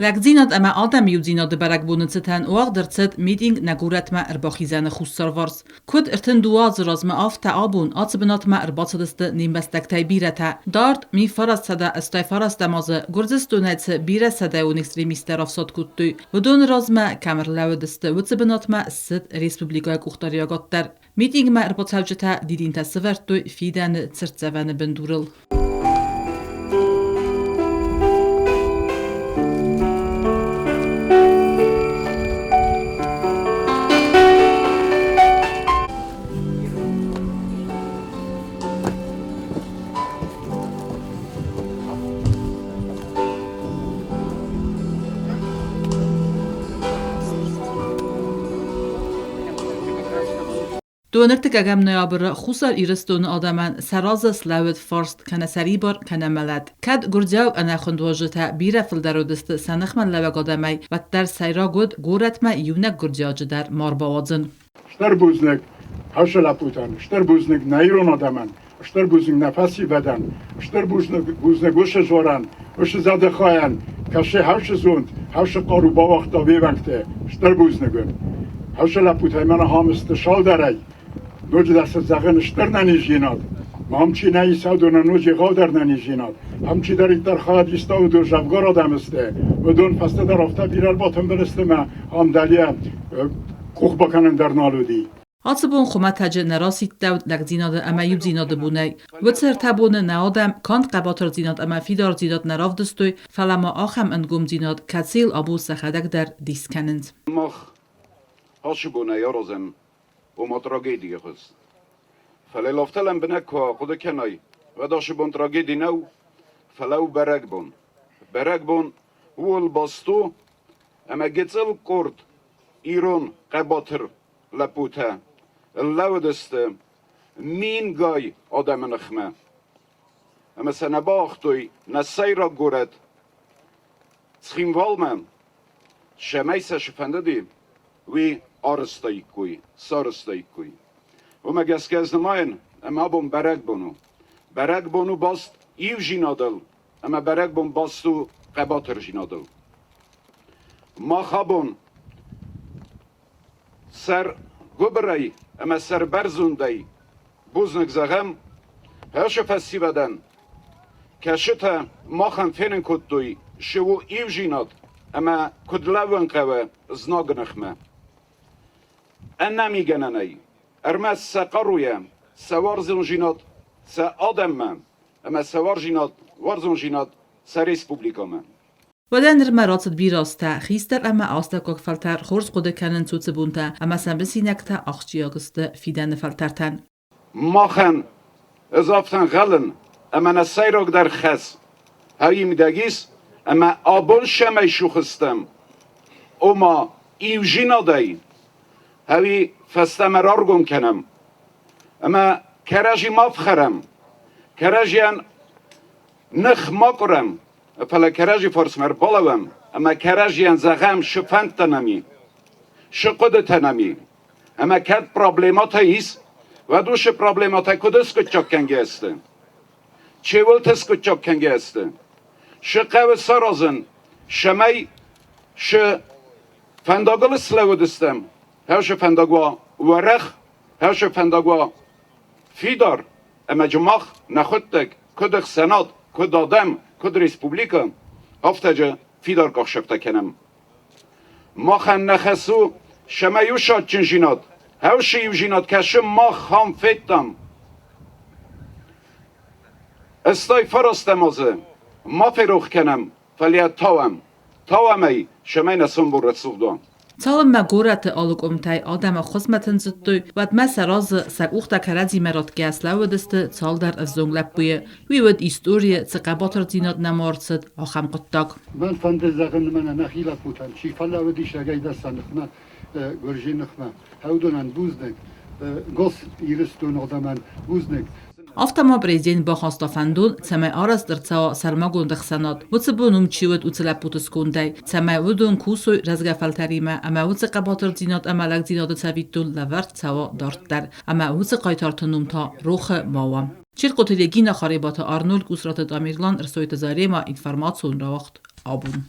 Лӕгдзинад ӕмӕ адӕмы иудзинады бӕрӕгбоны цытӕн уагъд ӕрцыд митинг нӕ горӕтмӕ ӕрбахизӕны хуссарварс. Куыд 32 азы размӕ, афтӕ абон ацы бынатмӕ ӕрбацыдысты не мбӕстӕгтӕй бирӕтӕ. Дард 1989 азы Гуырдзыстонӕй цы бирӕ сӕдӕйон экстремисттӕ рафсад кодтой, уыдоны размӕ кӕм ӕрлӕууыдысты, уыцы бынатмӕ ссыд республикӕйы къухдариуӕгад дӕр. Митингмӕ ӕрбацӕуджытӕ дидинтӕ сӕвӕрдтой фидӕны цыртдзӕвӕны бындурыл. Доныртыккӕгӕм ноябры Хуссар Ирыстоны адӕмӕн сӕ разы слӕууыд фарст кӕнӕ сӕрибар, кӕнӕ мӕлӕт. Кӕд гуырдзиаг ӕнӕхуынд уазджытӕ бирӕ фылдӕр уыдысты сӕ ныхмӕ лӕууӕг адӕмӕй, уӕддӕр сӕйраг уыд горӕтмӕ иунӕг гуырдзиаджы дӕр ма рбауадзын. Стыр бузныг хӕсы лӕппутӕн, стыр бузныг нӕ ирон адӕмӕн, стыр бузныг нӕ фӕсивӕдӕн, стыр бузныг, бузныг уыцы зорӕн, уыцы зӕдыхайӕн, кӕцы хӕсы зонд, хӕсы хъару бауагъта уе уӕнгты. Стыр бузныг уын. Хӕсы лӕппутӕй мӕнӕ ахӕм сты саударӕй. Ноджыдӕр сын зӕгъын стыр нӕниздзинад. Мам чи нӕ ис, уыдонӕн ноджы егъаудӕр нӕниздзинад. Ам чидӕриддӕр хайад иста, уыдон зӕвгар адӕм сты. Уыдон фӕстӕдӕр афтӕ бирӕ ӕрбатымбыл сты мӕ ам дӕле къух бакӕнӕн дӕр нал уыди. Ацы бон хуымӕтӕджы нӕ расидтӕуыд лӕгдзинады ӕмӕ иудзинады бонӕй. Уыцы ӕртӕ боны нӕ адӕм канд хъӕбатырдзинад ӕмӕ фидардзинад нӕ равдыстой, фӕлӕ ма ахӕм ӕнгомдзинад, кӕцыйыл абон сӕхӕдӕг дӕр дис кӕнынц. Мах ацы бонӕй аразӕм ома трагедийы хуыз. Фӕлӕ афтӕ лӕмбынӕг куы ахъуыды кӕнай, уӕд ацы бон трагеди нӕу, фӕлӕ у бӕрӕгбон. Бӕрӕгбон ууыл баст у, ӕмӕ гыццыл къорд ирон хъӕбатыр лӕппутӕ лӕууыдысты мингай адӕмы ныхмӕ. Ӕмӕ сӕ нӕ бауагътой нӕ сӕйраг горӕт Цхинвалмӕ, цӕмӕй сӕ цы фӕндыди, уый арызтаиккой, сарызтаиккой. Уымӕ гӕсгӕ ӕз нымайын, ӕмӕ абон бӕрӕгбон у. Бӕрӕгбон у баст иудзинадыл ӕмӕ бӕрӕгбон баст у хъӕбатырдзинадыл. Мах абон сӕргуыбырӕй ӕмӕ сӕрбӕрзондӕй бузныг зӕгъӕм Хӕсы фӕсивӕдӕн, кӕцытӕ махӕн фенын кодтой, цы у иудзинад ӕмӕ куыд лӕууын хъӕуы знагы ныхмӕ. Ӕнӕмигӕнӕнӕй, ӕрмӕст сӕ хъаруйӕ, сӕ уарзондзинад сӕ адӕммӕ ӕмӕ сӕ уарзондзинад сӕ республикӕмӕ. Уӕдӕ нырмӕ рацыд бирӕ азтӕ, хистӕр ӕмӕ астӕуккаг фӕлтӕр хорз хъуыды кӕнынц уыцы бонтӕ ӕмӕ сӕ мысинӕгтӕ ахсджиаг сты фидӕны фӕлтӕртӕн. Махӕн ӕз афтӕ ӕнхъӕлын, ӕмӕ нӕ сӕйрагдӕр хӕс ӕви мидӕг ис, ӕмӕ абон цӕмӕй цух стӕм, ома иудзинадӕй ӕви фӕстӕмӕ раргом кӕнӕм ӕмӕ кӕрӕдзи ма фхӕрӕм, кӕрӕдзийӕн ных ма къуырӕм, фӕлӕ кӕрӕдзи фарсмӕ ӕрбалӕууӕм ӕмӕ кӕрӕдзийӕн зӕгъӕм, цы фӕндтӕ нӕм и, цы хъуыдытӕ нӕм и. Ӕмӕ кӕд проблемӕтӕ ис, уӕд уыцы проблемӕтӕ куыд скъуыддзаг кӕнгӕ сты? Чеуылты скъуыддзаг кӕнгӕ сты? Цы хъӕуы саразын, цӕмӕй цы фӕндагыл слӕууыдыстӕм, хӕсы фӕндаг уа уӕрӕх, хӕсы фӕндаг уа фидар, ӕмӕ джы мах нӕхуыдтӕг, куыд ӕхсӕнад, куыд адӕм, куыд республикӕ, афтӕ джы фидар къахсӕфтӕ кӕнӕм. Махӕн нӕ хӕс у, цӕмӕй уыцы адджындзинад, хӕсы иудзинад кӕсы мах ам федтам. Ӕстай фарастӕм азы ма ферох кӕнӕм, фӕлӕ тауӕм, тауӕм ӕй, цӕмӕй нӕ сомбон рӕсугъд уа. Цалынмӕ горӕты алы къуымтӕй адӕм ӕххуысмӕ тындзыдтой, уӕдмӕ сӕ разы сӕ къухтӕ кӕрӕдзимӕ ратгӕ слӕууыдысты цалдӕр ӕвзонг лӕппуйы. Уый уыд историйы цы хъӕбатырдзинад нӕма ӕрцыд, ахӕм хъуыддаг. Мӕн фӕнды зӕгъын мӕнӕ нӕхи лӕппутӕн, чи фӕлӕууыдис рагӕй дӕр сӕ ныхмӕ, гуырдзыйы ныхмӕ, уыдонӕн бузныг, Гос Ирыстоны адӕмӕн бузныг. Афтӕ ма президент бахаста фӕндон, цӕмӕй арӕзт ӕрцӕуа сӕрмагонд ӕхсӕнад, уыцы бон уым чи уыд, уыцы лӕппуты скондӕй, цӕмӕй уыдон кусой рӕзгӕ фӕлтӕримӕ ӕмӕ уыцы хъӕбатырдзинад ӕмӕ лӕгдзинады цӕвиттон лӕвӕрд цӕуа дарддӕр, ӕмӕ уыцы хъайтарты ном та рохы ма уа. Чиркъоты Регина, Харебаты Арнольд, Къусраты Тамерлан, Ӕрсойты Зарема, информацион рауагъд абон.